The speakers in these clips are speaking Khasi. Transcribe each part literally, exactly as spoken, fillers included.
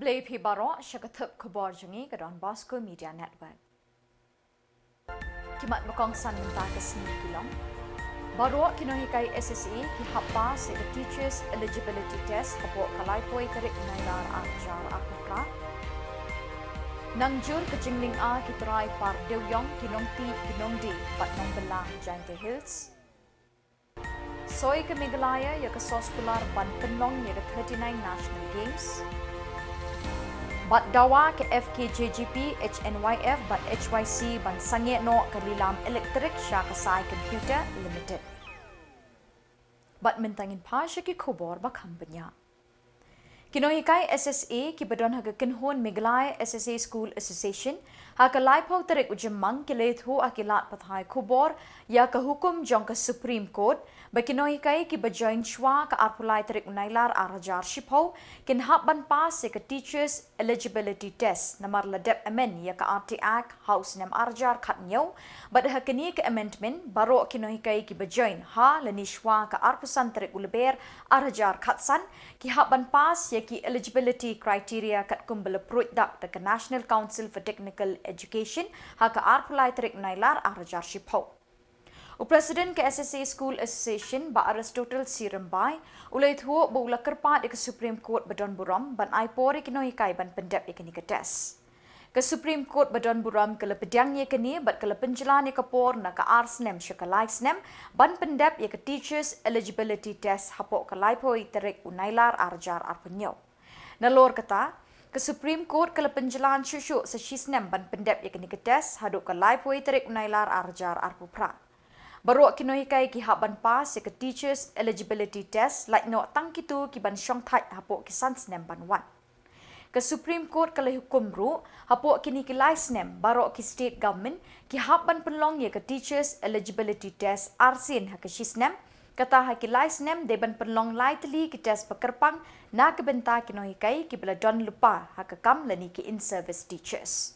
Khublei phi baroh sha ka thup khubor jong ngi ka Don Bosco Media Network. Ki mat ba kongsan mynta ka sngi ki long: Baroh ki nonghikai S S A ki hap pass ïa ka Teachers Eligibility Test hapoh ka laiphew tarik Nailar arhajar arphew phra. Nang jur ka jingling a ki trai par dewïong, ki nongtih, ki nongdie bad nongbylla Jaintia Hills. Soi ka Meghalaya ïa ka soskular ban pynlong ïa ka thirty-nine National Games. Bad dawa ka F K J G P, H N Y F bad H Y C ban sangeh noh ka lilam elektrik sha ka Sai Computer Limited. Bad mynta ngin phai sha ki khubor ba kham bniah. Ki nonghikai S S A ki ba don ha ka kynhun Meghalaya S S A School Association, ha ka laiphew tarik u Jymmang ki la ïathuh ha ki lad pathai khubor ïa ka hukum jong ka Supreme Court ba ki nonghikai ki ba join shwa ka arphew lai tarik u Nailar arhajar shiphew kin hap ban pass ïa ka Teachers Eligibility Test namar la dep amend ïa ka R T Act ha u snem arhajar khathynñiew. Bad ha kane ka amendment, baroh ki nonghikai ki ba join ha lane shwa ka arphew san tarik u Lber arhajar khatsan ki hap ban pass ïa ki eligibility criteria katkum ba la pruid dak da ka National Council for Technical Education ha ka arphew lai tarik Nailar arhajar shiphew. U President ka S S A School Association, Bah Aristotle C Rymbai, u la ïathuh ba u la kyrpad ïa ka Supreme Court ba don burom ban ai por ïa ki nonghikai ban pyndep ïa kane ka test. Ka Supreme Court ba don burom ka la pdiang ïa kane bad ka la pynjlan ïa ka por na ka ar snem sha ka lai snem ban pyndep ïa ka Teachers Eligibility Test hapoh ka laiphew tarik u Nailar arhajar arphew hynñiew. Nalor kata, ka Supreme Court ka la pynjlan shuh shuh sa shisnem ban pyndep ïa kane ka test haduh ka laiphew tarik u Nailar arhajar arphew phra. Baroh ki nonghikai ki hap ban pass ïa ka Teachers Eligibility Test, lait noh tang kito ki ban shongthait hapoh ki san snem ban wan. Ka Supreme Court ka la hukum ruh, hapoh kine ki lai snem, baroh ki state government ki hap ban pynlong ïa ka Teachers Eligibility Test arsien ha ka shisnem, kata ha ki lai snem dei ban pynlong lai tylli ki test ba kyrpang na ka bynta ki nonghikai ki ba la don lypa ha ka kam lane ki in-service teachers.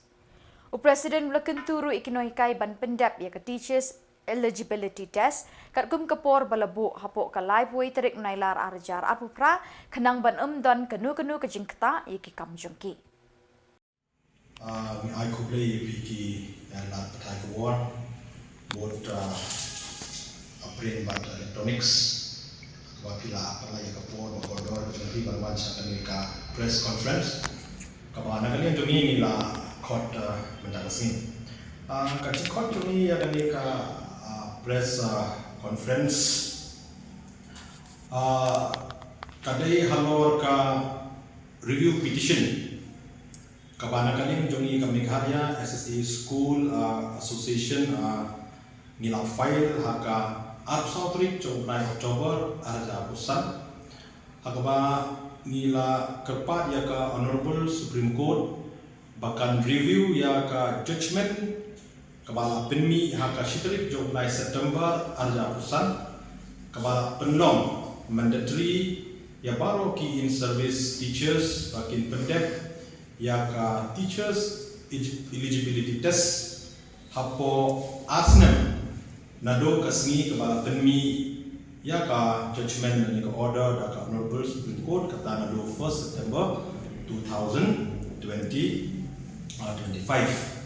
U President u la kyntu ruh ïa ki nonghikai ban pyndep ïa ka Teachers Eligibility Test katkum ka por ba la buh hapoh ka laiphew tarik Nailar arhajar arphew phra, khnang ban ym don kano kano ka jingktah ïa ki kam jong ki. Ah, ngi ai khublei ïa phi ki, eh, lad pathai khubor, board, ah, print bad electronics, ba phi la pynlait ïa ka por bad kordor jong phi ban wan sha kane ka press conference kaba na ka liang jong ngi ngi la khot, ah, mynta ka sngi. Ah, ka jingkhot jong ngi ïa kane ka, ah, press, ah, conference, ah, ka dei halor ka review petition kaba na ka liang jong ngi ka Meghalaya S S A School, ah, Association, ah, ngi la file ha ka arphew saw tarik jong u bnai October arhajar arphew san, ha kaba ngi la kyrpad ïa ka Honourable Supreme Court ba kan review ïa ka judgment kaba la pynmih ha ka shi tarik jong u bnai September arhajar arphew san, kaba la pynlong mandatory ïa baroh ki in-service teachers ba kin pyndep ïa ka Teachers Elig-, Eligibility Test hapoh ar snem naduh ka sngi kaba la pynmih ïa ka judgment lane ka order da ka Honourable Supreme Court, kata naduh first September two thousand twenty, uh, twenty-five.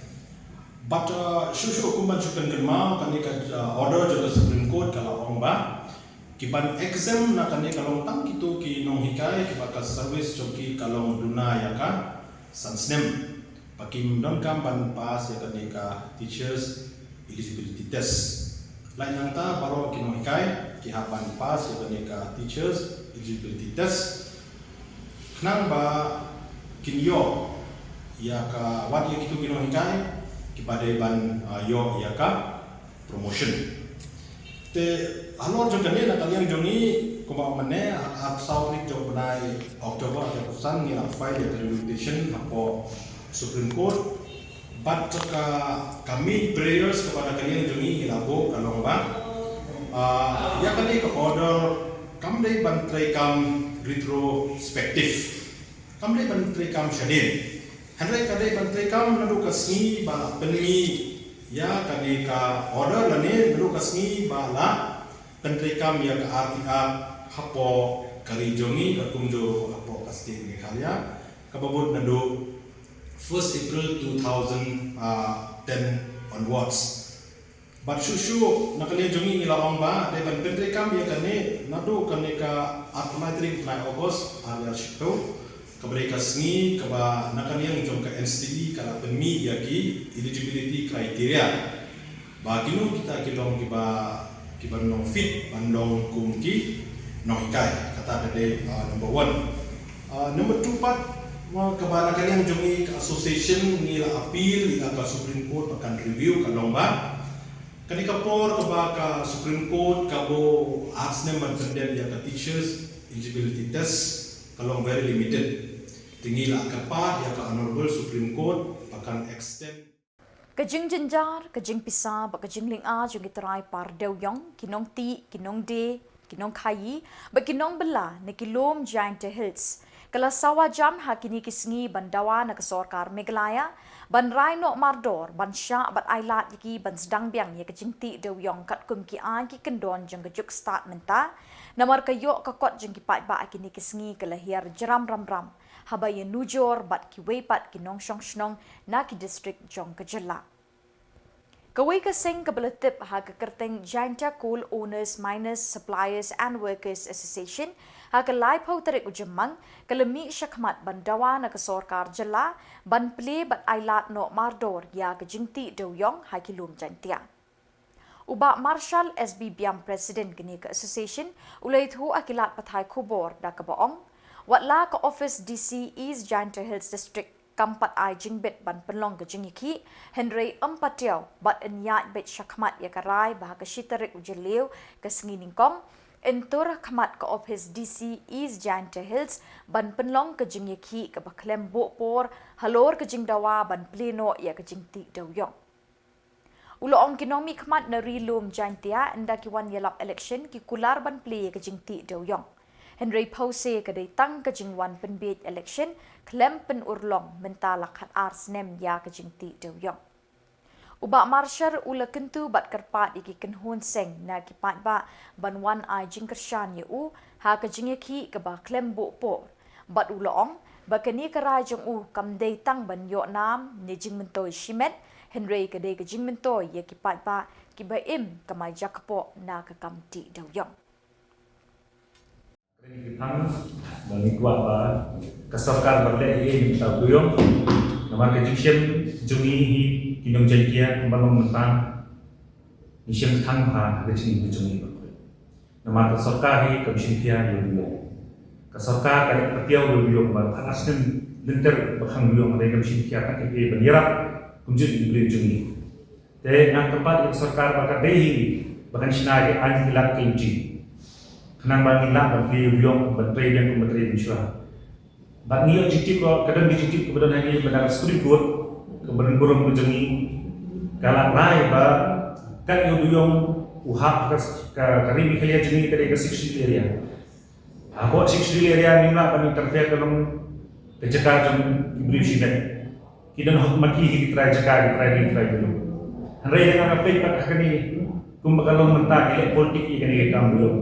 Bad, uh, shuh shuh kum ban shu pynkynmaw, kane ka, uh, order jong ka Supreme Court ka la ong ba ki ban exempt na kane ka long tang kito ki nonghikai kiba ka service jong ki ka long duna ïa ka san snem, ba kim donkam ban pass ïa kane ka Teachers Eligibility Test. Lait nangta baroh ki nonghikai ki hap ban pass ïa kane ka Teachers Eligibility Test, khnang ba kin ïoh ïa ka, wat ïa kito ki nonghikai kiba dei ban, ah, ïoh ïa ka promotion. Te halor jong kane, na ka liang jong ngi, kumba mynne, ha ka arphew saw tarik jong u bnai October arhajar arphew san ngi la file ïa ka review petition hapoh Supreme Court. Bad ka, ka main prayers kaba na ka liang jong ngi ngi la buh ka long ba, ah, ïa kane ka order kam dei ban treikam retrospective. Kam dei ban treikam shadien. Hynrei ka dei ban treikam naduh ka sngi ba la pynmih ïa kane ka order lane naduh ka sngi ba la pyntreikam ïa ka R T Act hapoh ka ri jong ngi, ka kumjuh hapoh ka state Meghalaya. Kaba bud naduh first April two thousand ten onwards. Bad shuh shuh na ka liang jong ngi ngi la ong ba dei ban pyntreikam ïa kane naduh kane ka arphew lai tarik bnai August ar hajar shiphew, kaba dei ka sngi kaba na ka liang jong ka N C T E ka la pynmih ïa ki eligibility criteria ba kino kita ki long kiba, kiba long fit ban long kum ki nonghikai. Kata ka dei, ah, number one. Ah, number two pat, ma, kaba na ka liang jong ngi ka association ngi la appeal ïa ka Supreme Court ba kan review, ka long ba kane ka por kaba ka Supreme Court ka buh ar snem ban pyndep ïa ka teachers eligibility test ka long very limited. Te ngi la kyrpad ïa ka Honorable Supreme Court ba kan extend. Ka jingjynjar, ka jingpisa bad ka jinglynga jong ki trai par dewïong, ki nongtih, ki nongdie, ki nongkhaii bad ki nongbylla na ki lum Jaintia Hills ka la sawa jan ha kine ki sngi ban dawa na ka sorkar Meghalaya ban rai noh mardor ban shah bad ailad ïa ki ban sdang biang ïa ka jingtih dewïong katkum ki aiñ ki kyndon jong ka juk stad mynta. Namar ka ïoh ka kot jong ki paidbah ha kine ki sngi ka la hiar jram ram ram haba ïanujor bad kiwei pat ki nongshong shnong na ki district jong ka jylla. Kawei ka seng kaba la tip ha ka kyrteng Jaintia Coal Owners, Miners, Suppliers and Workers Association, ha ka laiphew tarik u Jymmang ka la mih shakhmat ban dawa na ka sorkar jylla ban plie bad ailad noh mardor ïa ka jingtih dewïong ha ki lum Jaintia. U Bah Marshal S B Biam, President kane ka association, u la ïathuh ha ki lad pathai khubor da kaba ong, wat la ka office D C East Jaintia Hills District kam pat ai jingbit ban pynlong ka jingïakhih, hynrei ym pat ïoh bad yn ïaid beit shakhmat ïa ka rai ba ha ka shi tarik u Jylliew ka sngi nyngkong yn tur khmat ka office D C East Jaintia Hills ban pynlong ka jingïakhih kaba khlem buh por halor ka jingdawa ban plie noh ïa ka jingtih dewïong. U la ong ki nongmihkhmat na ri lum Jaintia ynda ki wan ïalap election ki kular ban plie ïa ka jingtih dewïong. Hynrei phewse ka dei tang ka jingwan pynbiej election khlem pynurlong mynta la khatar snem ïa ka jingtih dewïong. U Bah Marshal u la kyntu bad kyrpad ïa ki kynhun seng na ki paidbah ban wan ai jingkyrshan ïa u ha ka jingïakhih kaba khlem buh por. Bad u la ong ba kane ka rai jong u kam dei tang ban ïoh nam ne jingmyntoi shimet, hynrei ka dei ka jingmyntoi ïa ki paidbah kiba im kamai jakpoh na ka kam tih dewïong. Kren ki phang ba ngi kwah ba ka sorkar ban leh ïa ngi mynta u dewïong. Namar ka jingshem jong ngi hi ki nong Jaintia kumba long mynta ngi shem tang ha ka jingim ka jong ngi ba khuid. Namar ka sorkar hi kam shim khia ïa u dewïong. Ka sorkar ka leh patiaw ïa u dewïong ba khatar snem lynter ba khang dewïong, hynrei kam shim khia tang ïa ban ïarap kumjuh ïa ki briew jong ngi. Te nga kyrpad ïa ka sorkar ba ka dei hi ba kan shna ïa ki aiñ ki lad ki lynti khnang ba ngin lah ban plie ïa u dewïong ban trei biang kum ba trei mynshuwa. Bad ngi ïoh jingtip ruh, ka don ka jingtip kaba don ha ngi ba na ka Supreme Court kaba don burom ka jong ngi ka la rai ba kat ïa u dewïong u hap ka, ka, ka ri Meghalaya jong ngi ka dei ka Sixth Schedule area. Hapoh Sixth Schedule area ngim lah ban interfere ka long ka jaka jong ki briew shimet. Ki don hok ma ki hi ki trai jaka, ki trai ri, ki trai briew. Hynrei lada nga peit pat ha kane kumba ka long mynta ki leh politik ïa kane ka kam dewïong.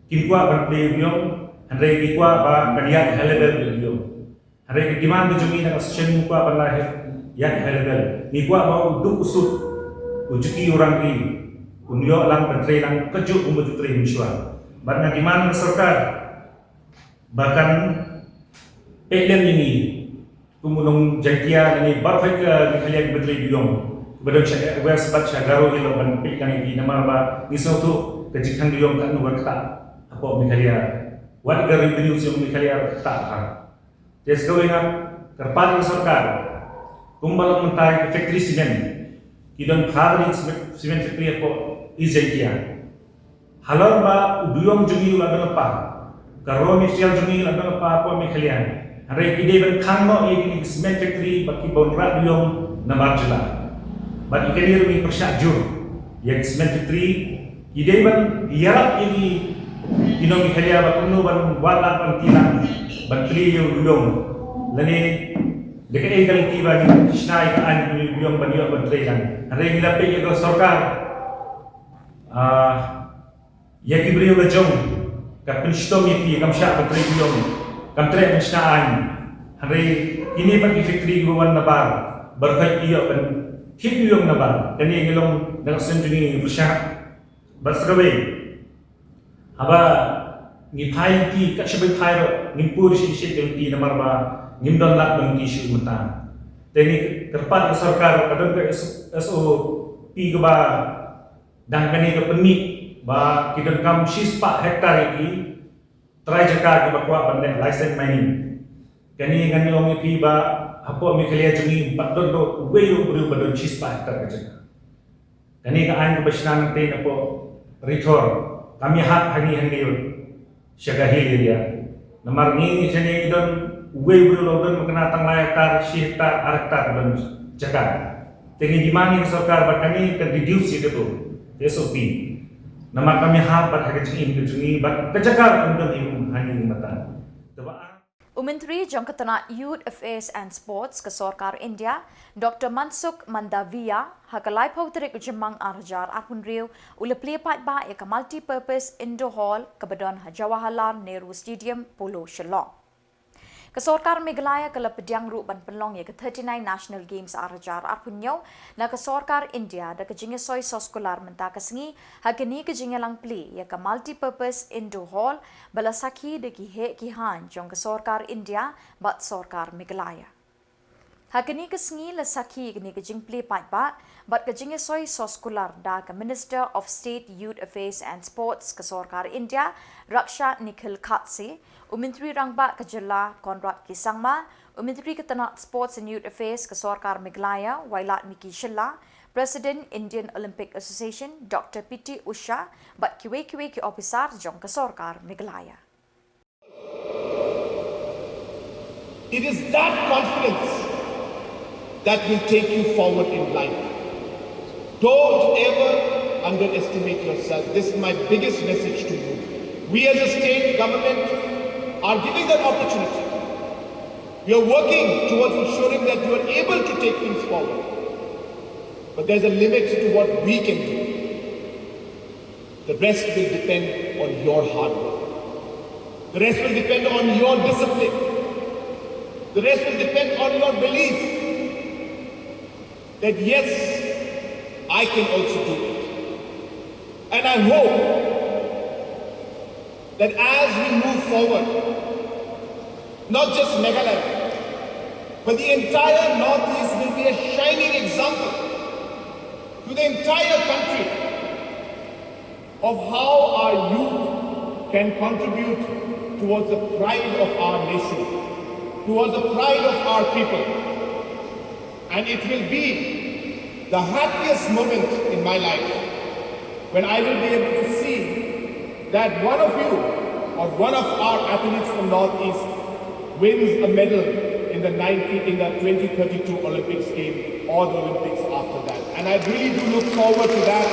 Kim kwah ban plie ïa u dewïong, hynrei ki kwah ba kan ïaid high level ïa u dewïong. Hynrei ka demand ka jong ngi na ka session ngi kwah ban la ïaid high level. Ngi kwah ba u duk u suk u juki u rangli un ïoh lang ban trei lang kajuh kumba ju trei mynshuwa. Bad nga demand na ka sorkar ba kan peit lem ïa ngi kum u nong Jaintia lane baroh ka Meghalaya kiba trei dewïong, ba don sha West bad sha Garo Hills ban peit lang ïa ngi namar ba ngi sngewthuh ka jingkhang dewïong katno ka ktah hapoh Meghalaya. Wat ka revenue jong Meghalaya ka ktah bha. Te sa kawei nga kyrpad ïa ka sorkar kumba long mynta ka factory cement ki don phra tylli cement, cement factory hapoh East Jaintia. Halor ba u dewïong jong ngi u la don lypa, ka raw material jong ngi u la don lypa hapoh Meghalaya. Hynrei ki dei ban khang noh ïa kine ki cement factory ba ki ban rah dewïong namar jylla. Bad ïa kane ruh ngi pyrshah jur ïa ki cement factory ki dei ban ïarap ïa ngi ki nong Meghalaya ba kumno ban wad lad ban ti lang ban plie ïa u dewïong. Lane da kaei ka lynti ba ngin shna ïa ka aiñ u dewïong ban ïoh ban trei lang. Hynrei ngi la peit ïa ka sorkar, ah, ïa ki briew la jong ka pynshitom ïa ki, kam shah ban trei dewïong, kam treh ban shna aiñ. Hynrei kine pat ki factory kiba wan nabar, baroh ki ïoh ban thied ïong nabar. Kane ngi long da ka seng jong ngi ngi pyrshah. Bad sa kawei, haba ngi phai lynti, kat shaba phai ruh ngim pur shi shi ka lynti namar ba ngim don lad ban lynti shuh mynta. Te ngi kyrpad ka sorkar, ka don ka S-, SOP kaba dang kane ka pynmih ba ki donkam shispah hektar ïa ki trai jaka kiba kwah ban leh license mining. Kane ngan ong ïa phi ba hapoh Meghalaya jong ngi pat don ruh uwei ruh u briew ba don shispah hektar ka jaka. Kane ka aiñ kaba shna nangtei napoh Ri Thor kam ïahap ha ngi hangne sha ka hill area. Namar ngi shane ngi don uwei u briew ruh don ba kane tang lai hektar, shi hektar, ar hektar ba don jaka. Te ngi demand ïa ka sorkar ba kane kan reduce ïa kato ka SOP. Namar kam ïahap bad ha ka jingim ka jong ngi bad ka jaka ruh kam don ïa ngi mynta. Te ba U Myntri jong ka tnat Youth Affairs and Sports ka Sorkar India, Doctor Mansukh Mandaviya, ha ka laiphew tarik u Jymmang ar hajar arphew hynriew, u la plie paidbah ïa ka Multipurpose Indoor Hall kaba don ha Jawaharlal Nehru Stadium, Polo, Shillong. Ka Sorkar Meghalaya ka la pdiang ruh ban pynlong ïa ka thirty-nine National Games ar hajar arphew hynñiew na ka Sorkar India da ka jingïasoi soskular mynta ka sngi ha kane ka jingïalang plie ïa ka Multipurpose Indoor Hall ba la sakhi da ki heh ki haiñ jong ka Sorkar India bad Sorkar Meghalaya. Ha kane ka sngi la sakhi ïa kane ka jingplie paidbah bad ka jingïasoi soskular da ka Minister of State Youth Affairs and Sports ka Sorkar India, Raksha Nikhil Khatse, u Myntri Rangbah ka Jylla Conrad K Sangma, u Myntri ka tnat Sports and Youth Affairs ka Sorkar Meghalaya, Wailadmiki Shylla, President Indian Olympic Association, Doctor P T Usha, bad kiwei kiwei ki ophisar jong ka Sorkar Meghalaya. It is that confidence that will take you forward in life. Don't ever underestimate yourself. This is my biggest message to you. We as a state government are giving that opportunity. We are working towards ensuring that you are able to take things forward. But there's a limit to what we can do. The rest will depend on your hard work. The rest will depend on your discipline. The rest will depend on your belief that yes, I can also do it. And I hope that as we move forward, not just Meghalaya, but the entire Northeast will be a shining example to the entire country of how our youth can contribute towards the pride of our nation, towards the pride of our people. And it will be the happiest moment in my life when I will be able to see that one of you or one of our athletes from Northeast wins a medal in the ninety, in the twenty thirty-two Olympics game or the Olympics after that. And I really do look forward to that.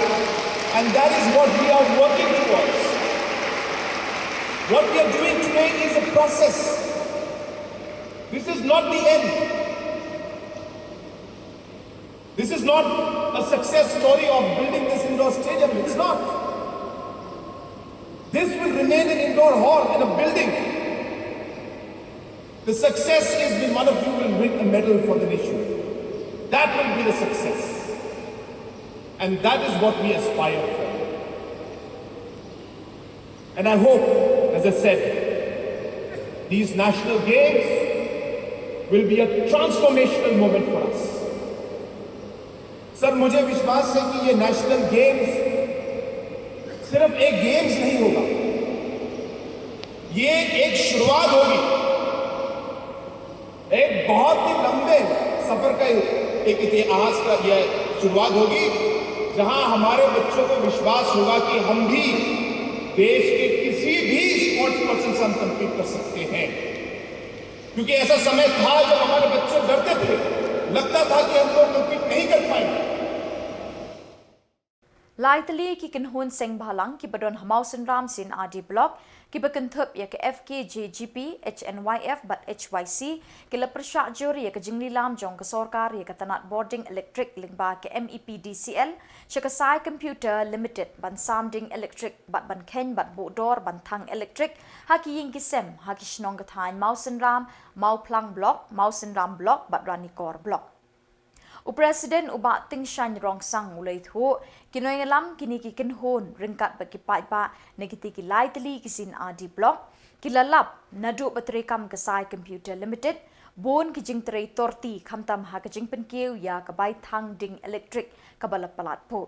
And that is what we are working towards. What we are doing today is a process. This is not the end. This is not a success story of building this indoor stadium. It's not. This will remain an indoor hall in a building. The success is when one of you will win a medal for the nation. That will be the success. And that is what we aspire for. And I hope, as I said, these national games will be a transformational moment for us. सर, मुझे विश्वास है कि ये नेशनल गेम्स सिर्फ एक गेम्स नहीं होगा, ये एक शुरुआत होगी एक बहुत ही लंबे सफर का एक इतिहास का यह शुरुआत होगी, जहां हमारे बच्चों को विश्वास होगा कि हम भी देश के किसी भी स्पोर्ट्स पर्सन से हम कम्पीट कर सकते हैं। क्योंकि ऐसा समय था जब हमारे बच्चे डरते थे, लगता था कि हम लोग कम्पीट नहीं कर पाएंगे। Lai tylli ki kynhun seng bhalang kiba don ha Mawsynram C&RD Block, kiba kynthup ïa ka F K J G P, H N Y F bad H Y C, ki la pyrshah jur ïa ka jinglilam jong ka sorkar ïa ka tnat bording elektrik lyngba ka M E P D C L sha ka Sai Computer Limited ban sam ding elektrik bad ban kheiñ bad buh dor ban thang elektrik ha ki ïing ki sem ha ki shnong ka thaiñ Mawsynram, Mawphlang Block, Mawsynram Block bad Ranikor Block. U President u Bah Tingshan Rongsang u la ïathuh, ki nongïalam kine ki kynhun ryngkat bad ki paidbah na kitei ki lai tylli ki C&RD Block ki la lap naduh ba treikam ka Sai Computer Limited, bun ki jingtrei torti khamtam ha ka jingpynkiew ïa ka bai thang ding elektrik kaba la palat pud.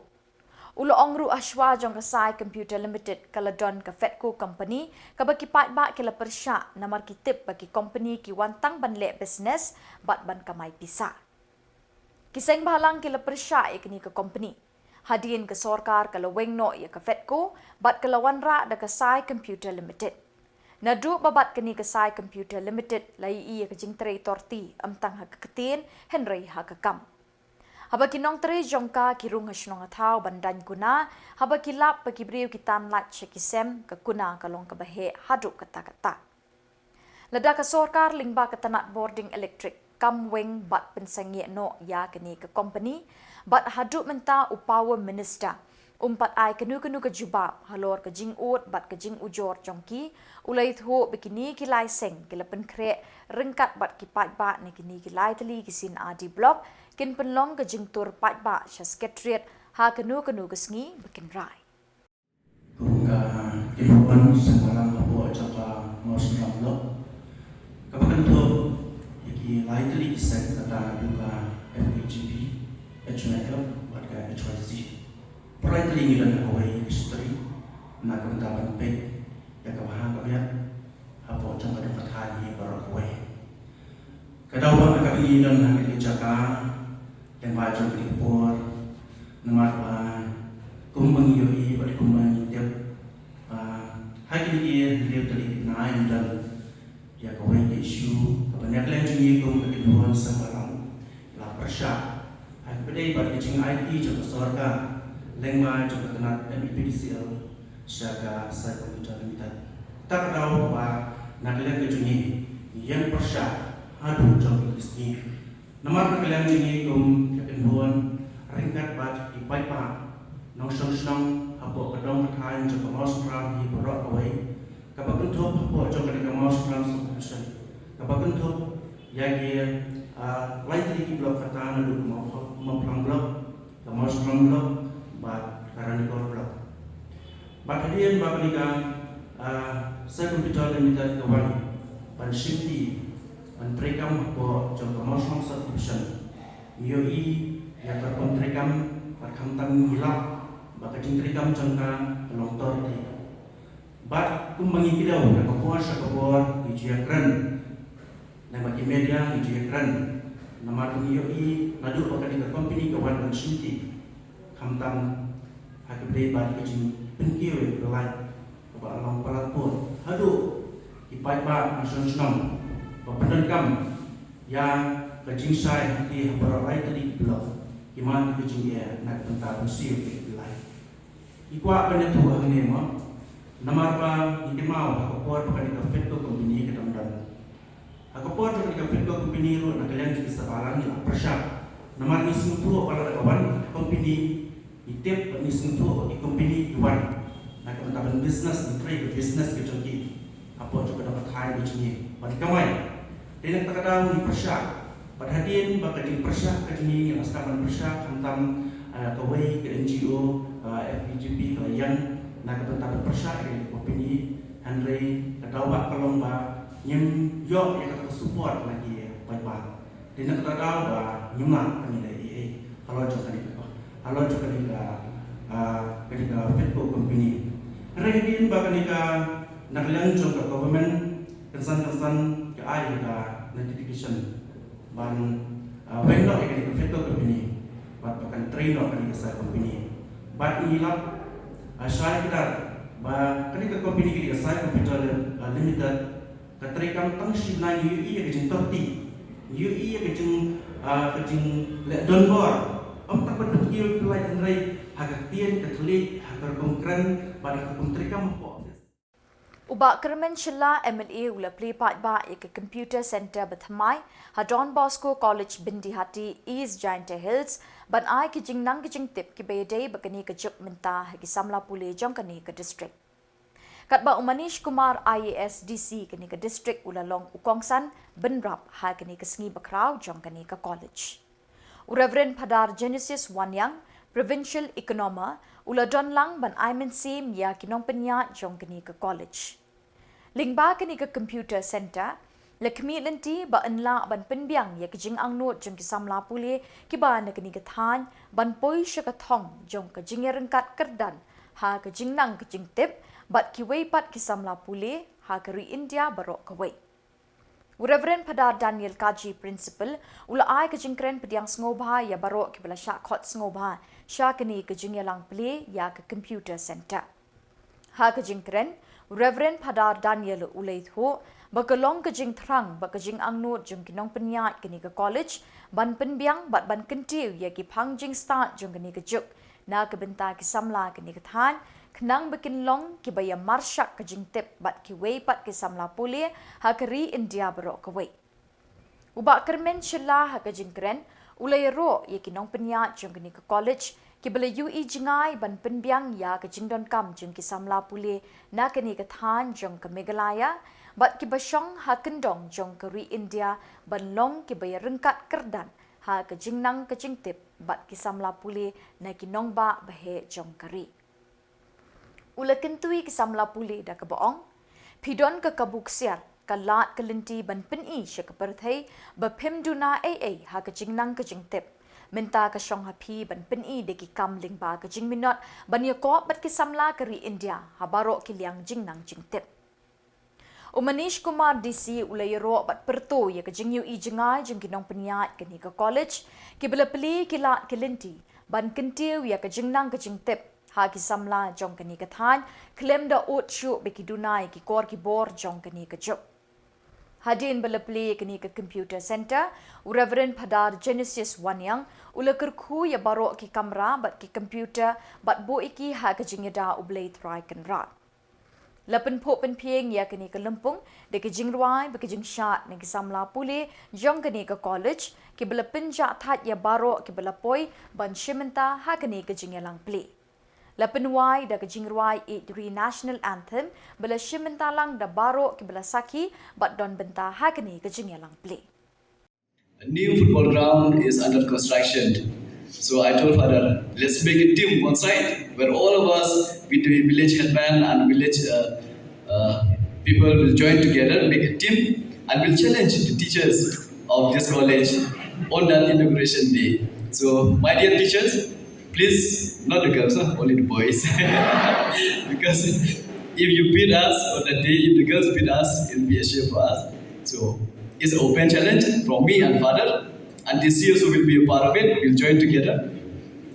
U la ong ruh, hashwa jong ka Sai Computer Limited ka la don ka Fedco Company, kaba ki paidbah ki la pyrshah namar ki tip ba ki company ki wan tang ban leh business bad ban kamai pisa. Ki seng bhalang ki la pyrshah ïa kane ka company, hadien ka sorkar ka la weng noh ïa ka Fedco bad ka la wanrah da ka Sai Computer Limited. Naduh ba bat kane ka Sai Computer Limited la ïohi ïa ka jingtrei torti, ym tang ha ka ktien hynrei ha ka kam. Haba ki nongtrei jong ka ki rung ha shnong ha thaw ban daiñ kuna, haba ki lap ba ki briew ki tan lait sha ki sem, ka kuna ka long kaba heh haduh katta katta. Lada ka sorkar lyngba ka tnat bording elektrik kam weng bad pynsangeh noh ïa kane ka company, bad haduh mynta u Power Minister um pat ai kano kano ka jubab halor ka jingud bad ka jingujor jong ki, u la ïathuh ba kine ki lai seng ki la pynkhreh ryngkat bad ki paidbah na kine ki lai tylli ki C&RD Block kin pynlong ka jingtur paidbah sha Secretariat ha kano kano ka sngi ba kin rai. Kum ka kynhun seng bhalang hapoh jong ka Mawsynram Block, kaba kynthup ïa ki lai tylli ki seng, kata naduh ka F K J P, H N Y F bad ka H Y C. Baroh lai tylli ngi don ha kawei ka sutri na ka bynta ban peit ïa ka bha ka biang hapoh jong ka dong ka thaiñ hi baroh kawei. Ka daw ba ka ngi don ha kane ka jaka lyngba jong kane ka por, namar ba kumba ngi ïohi bad kumba ngi tip ba ha kine ki hynriew tylli ki bnai ngi don ïa kawei ka issue kaba na ka liang jong ngi kum ka kynhun seng bhalang la pyrshah ha kaba ïadei bad ka jingaiti jong ka sorkar lyngba jong ka tnat M E P D C L sha ka Sai Computer Limited. Kata ka daw ba na ka liang ka jong ngi ngi ïeng pyrshah haduh jong kine ki sngi. Namar na ka liang jong ngi kum ka kynhun ryngkat bad ki paidbah nongshong shnong hapoh ka dong ka thaiñ jong ka Mawsynram hi baroh kawei, kaba kynthup hapoh jong kane ka Mawsynram Subdivision, kaba kynthup ïa ki, ah, lai tylli ki block, kata naduh ka Mawpha-, Mawphlang Block, ka Mawsynram Block bad ka Ranikor Block. Bad hadien ba kane ka, ah, Sai Computer Limited ka wan ban shimti ban treikam hapoh jong ka Mawsynram Subdivision, ngi ïohi ïa ka rukom treikam bad khamtam ngi lap ba ka jingtreikam jong ka ka long torti. Bad kumba ngi kdew na ka por sha ka por ngi ju ïakren, na bad ki media ngi ju ïakren, namar ngi ïohi naduh ba kane ka company ka wan ban shimti, khamtam ha kaba ïadei bad ka jingpynkiew ïa ka light kaba la long palat pud, haduh ki paidbah nongshong shnong ba pyndonkam ïa ka jingshai hangtei ha baroh lai tylli ki block ki mad ïa ka jingeh na ka bynta ban siew ïa ka light. Ngi kwah ban ïathuh hangne mo, namar ba ngi kynmaw ha ka por ba kane ka Fedco company ka dang don. Ha ka por jong kane ka Fedco company ruh na ka liang jong ki seng bhalang ngi la pyrshah. Namar ngi sngewthuh ba lada ka wan company, ngi tip bad ngi sngewthuh ba ki company ki wan na ka bynta ban business, ban trei ka business ka jong ki hapoh jong ka dong ka thaiñ ka jong ngi ban kamai. Te na kata ka daw ngi pyrshah. Bad hadien ba ka jingpyrshah ka jong ngi, ngi la sdang ban pyrshah, khamtam, ah, kawei ka N G O, ah, F K J P ka la ïeng na ka bynta ban pyrshah ïa ka company, hynrei ka daw ba ka long ba ngim ïoh ïa kata ka support na ki paidbah. Te na kata ka daw ba ngim lah ban leh ei ei halor jong kane ka, halor jong kane ka, ah, kane ka Fedco company. Hynrei hadien ba kane ka, na ka liang jong ka government, kynsan kynsan ka ai ka notification ban, ah, weng noh ïa kane ka Fedco company bad ba kan trei noh kane ka Sai company. Bad ngi lap, ah, shai kdar ba kane ka company, kane ka Sai Computer Lim-, ah, Limited, ka treikam tang shi bnai, ngi ïohi ïa ka jingtorti, ngi ïohi ïa ka jing, ah, ka jingleh donbor. Ym tang ban pynkiew pynlait, hynrei ha ka ktien Katholik, ha ka rukom kren bad ha ka rukom treikam hapoh office. U Bah Kyrmen Shylla, M L A, u la plie paidbah ïa ka Computer Centre bathymmai ha Don Bosco College, Byndihati, East Jaintia Hills, ban ai ki jingnang ki jingtip kiba ïadei bad kane ka juk mynta ha ki samla pule jong kane ka district. Katba u Manish Kumar, I A S, D C kane ka district, u la long u kongsan bynrap ha kane ka sngi bakhraw jong kane ka college. U Reverend Phadar Genesius Wanniang, Provincial Economer, u la don lang ban ai mynsiem ïa ki nongpynïaid jong kane ka college. Lyngba kane ka Computer Centre, la khmih lynti ba yn lah ban pynbiang ïa ka jingangnud jong ki samla pule kiba na kane ka thaiñ ban poi sha ka thong jong ka jingïaryngkat kyrdan ha ka jingnang ka jingtip bad kiwei pat ki samla pule ha ka ri India baroh kawei. U Reverend Phadar Daniel Kaji, Principal, u la ai ka jingkren pdiang sngewbha ïa baroh kiba la shah khot sngewbha sha kane ka jingïalang plie ïa ka Computer Centre. Ha ka jingkren, u Reverend Phadar Daniel u la ïathuh ba ka long ka jingthrang ba ka jingangnud jong ki nongpynïaid kane ka college ban pynbiang bad ban kyntiew ïa ki phang jingstad jong kane ka juk na ka bynta ki samla kane ka thaiñ, khnang ba kin long kiba ïa marshak ka jingtip bad kiwei pat ki samla pule ha ka ri India baroh kawei. U Bah Kyrmen Shylla ha ka jingkren u la ïaroh ïa ki nongpynïaid jong kane ka college kiba la ïohi jngai ban pynbiang ïa ka jingdonkam jong ki samla pule na kane ka thaiñ jong ka Meghalaya bad kiba shong ha kyndong jong ka ri India ban long kiba ïaryngkat kyrdan ha ka jingnang ka jingtip bad ki samla pule na ki nongbah baheh jong ka ri. U la kyntu ïa ki samla pule da kaba ong, phi don ka kabu ksiar, ka lad ka lynti ban pyni sha ka pyrthei ba phim duna ei ei ha ka jingnang ka jingtip. Mynta ka shong ha phi ban pyni da ki kam lyngba ka jingminot ban ïakop bad ki samla ka ri India ha baroh ki liang jingnang jingtip. U Manish Kumar, D C, u la ïaroh bad pyrto ïa ka jingïohi jngai jong ki nongpynïaid kane ka college kiba la plie ki lad ki lynti ban kyntiew ïa ka jingnang ka jingtip ha ki samla jong kane ka thaiñ khlem da ud shuh ba ki duna ïa ki kor ki bor jong kane ka juk. Hadien ba la plie ïa kane ka Computer Centre, u Reverend Phadar Genesius Wanniang u la kyrkhu ïa baroh ki kamra bad ki computer bad buh ïa ki ha ka jingïada U Blei Trai Kynrad. La pynphuh pynphieng ïa kane ka lympung da ka jingrwai bad ka jingshad na ki samla pule jong kane ka college kiba la pynjah thait ïa baroh kiba la poi ban shim bynta ha kane ka jingïalang plie. La pynwai da ka jingrwai Ri National Anthem ba la shim bynta lang da baroh kiba la sakhi bad don bynta ha kane ka jingïalang plie. A new football ground is under construction. So I told Father, let's make a team one side where all of us, with the village headman and village uh, uh, people, will join together, make a team, and will challenge the teachers of this college on that inauguration day. So, my dear teachers, please, not the girls, huh? Only the boys. Because if you beat us on that day, if the girls beat us, it'll be a shame for us. So, it's an open challenge from me and Father, and the C E O also will be a part of it. We'll join together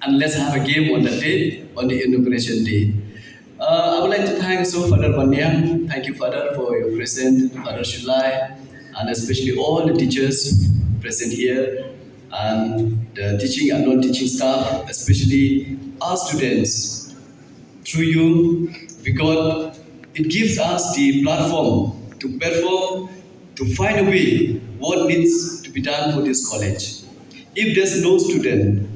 and let's have a game on that day, on the inauguration day. Uh, I would like to thank so Father Wanniang. Thank you, Father, for your presence, Father Shylla, and especially all the teachers present here, and the teaching and non-teaching staff, especially our students. Through you, we got it gives us the platform to perform, to find a way what needs to be done for this college. If there's no student,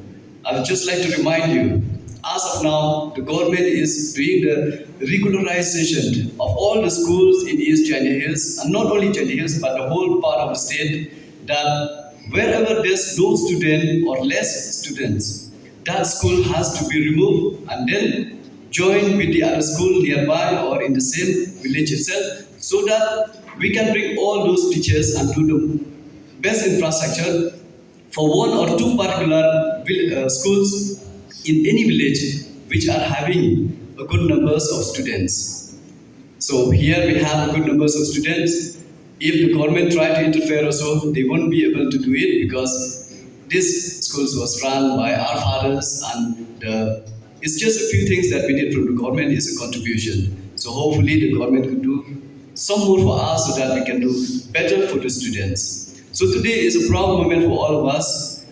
I would just like to remind you, as of now, the government is doing the regularization of all the schools in East Jaintia Hills, and not only Jaintia Hills, but the whole part of the state, that wherever there's no student or less students, that school has to be removed and then join with the other school nearby or in the same village itself, so that we can bring all those teachers and do the best infrastructure for one or two particular vil- uh, schools in any village which are having a good numbers of students. So here we have a good numbers of students. If the government try to interfere also, they won't be able to do it because this schools was run by our fathers, and the, it's just a few things that we did from the government is a contribution. So hopefully the government could do some more for us so that we can do better for the students. So today is a proud moment for all of us.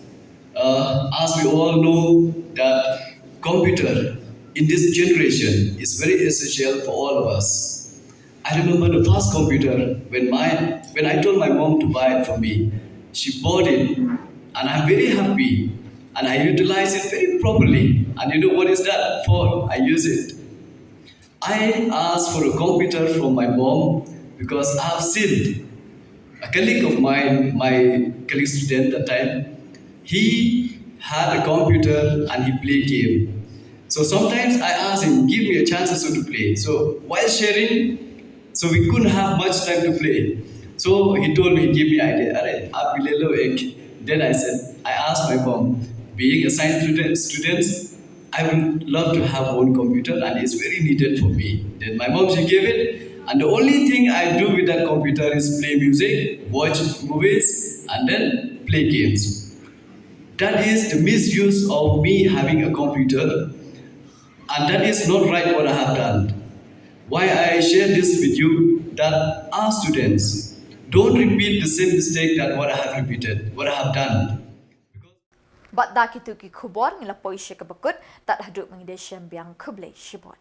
Uh, as we all know that Computer in this generation is very essential for all of us. I remember the first computer when my when I told my mom to buy it for me. She bought it, and I'm very happy, and I utilize it very properly. And you know what is that for? I use it. I asked for a computer from my mom because I have seen a colleague of mine, my colleague student that time, he had a computer and he played game. So sometimes I asked him, give me a chance also to play. So while sharing, so we couldn't have much time to play. So he told me, give me idea. Are, aap le lo ek. Then I said, I asked my mom, being a science student, students, I would love to have one computer and it's very needed for me. Then my mom, she gave it. And the only thing I do with that computer is play music, watch movies, and then play games. That is the misuse of me having a computer. And that is not right what I have done. Why I share this with you, that our students don't repeat the same mistake that what I have repeated, what I have done. Bad da kitu ki khubor ngi la poi sha kaba kut, tad haduh mynta shem biang, khublei shibun.